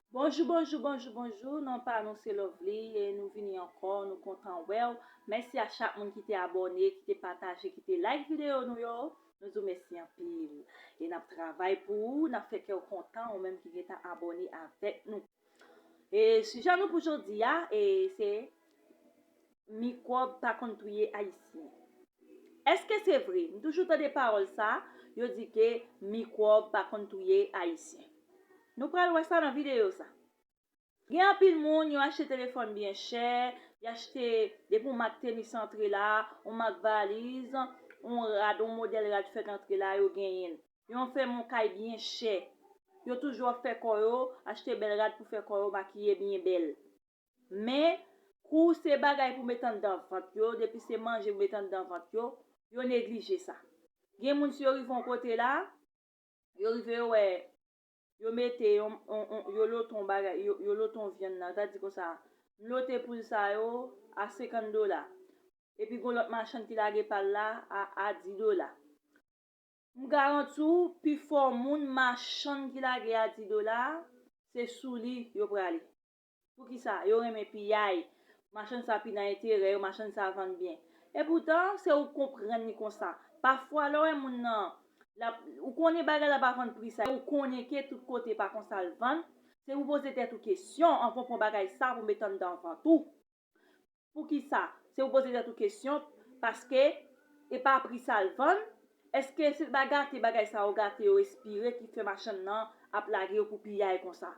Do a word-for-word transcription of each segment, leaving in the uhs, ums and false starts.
Bonjou, bonjou, bonjou, bonjou. Non pa nou se Lovely e nou vini ankò, nou kontan wè w. Mèsi a chak moun ki te abòne, ki te pataje, ki te like videyo nou yo. Nou di w mèsi anpil. E n ap travay pou ou, n ap fè kè w kontan, ou menm ki gentan abòne avèk nou. E sijè nou pou jodi a, e se mikwòb pa konn touye Ayisyen. Èske se vre? M toujou tande pawòl sa, yo di ke mikwòb pa konn touye Ayisyen. Nou pral wè sa nan videyo sa. Gen anpil moun, yo achte telefòn byen chè, y achte depi yon mak tenis antre la, yon mak valiz, yon rad, yon modèl rad fèt antre la, yo genyen l. Yo fèmen yon kay byen chè. Yo toujou ap fè kò yo, achte bèl rad pou fè kò yo, makiye byen bèl. Men, kou se bagay pou met anndan vant yo, depi se manje pou met anndan vant yo, yo neglije sa. Gen moun, si yo rive yon kote la, yo rive yo wè, yo mete yon, yon, yon, yo lote yon bagay, yo, yo lote yon vyann nan, sa di konsa, m lote poul sa yo a senkant dola. Epi gon lòt machann ki lage pa l la a, a dis dola. M garanti w, pifò moun machann ki lage a dis dola, se sou li yo prale. Poukisa? Yo renmen piyay. Machann sa pi nan enterè yo, machann sa vann byen. Epoutan, se ou k konprann li konsa. Pafwa, lè w wè moun nan, l ap, ou konnen bagay la pa vann pri sa, ou konnen ke tout kote pa konsa l vann, se pou poze tèt ou kesyon anvan w pran bagay sa pou met anndan vant ou. Poukisa? Se pou poze tèt ou kesyon, paske e pa pri sa l vann. Èske se pa gate bagay sa yo gate, yo espire ki fè machann nan ap lage yo pou piyay konsa?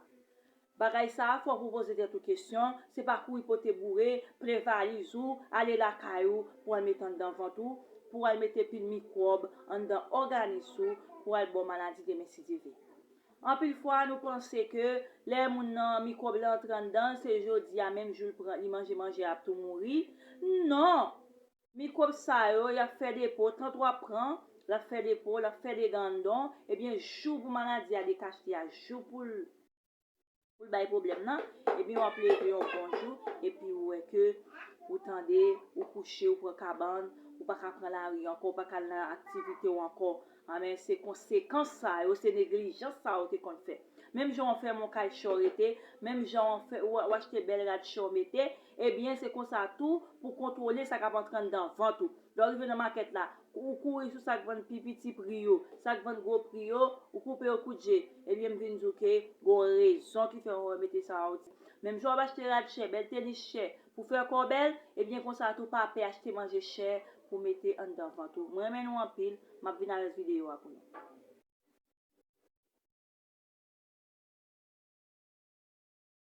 Bagay sa a, fòk ou poze tèt ou kesyon, se pa kouri pote boure, plen valiz ou, ale lakay ou pou al met anndan vant ou, pou al mete pil mikwòb anndan òganis ou, pou al ba w maladi demen si Dye vle. Anpil fwa, nou panse ke lè moun nan mikwòb la antre anndan l, se jodi a menm jou l pran, li manje manje a ap tou mouri. Non! Mikwòb sa yo, y ap fè depo, tanto w ap pran, l ap fè depo, l ap fè dega anndan w, ebyen, jou pou maladi a dekachte a, jou pou l, pou l bay pwoblèm nan, ebyen, w ap leve yon bon jou, epi ou wè ke ou tande, ou kouche, ou pran kabann, ou pa ka pran lari ankò, ou pa ka al nan aktivite w ankò. Anben, se konsekans sa yo, se neglijans sa yo te konn fè. Menm jan w fèmen yon kay chè w rete, menm jan w fè, w, w achte bèl rad chè w mete, ebyen, se konsa tou pou kontwole sa k ap antre anndan vant ou. Lè w rive nan makèt la, ou kouri sou sa k vann pi piti pri yo, sa k vann gwo pri yo, ou koupe yo kout je. Ebyen, m vin di w ke gon rezon ki fè w mete sa a w di. Menm jan w ap achte rad chè, bèl tenis chè, pou fè kò w bèl, ebyen, konsa tou pa pè achte manje chè pou mete anndan vant ou. Mwen renmen nou anpil, m ap vin avèk videyo a pou nou.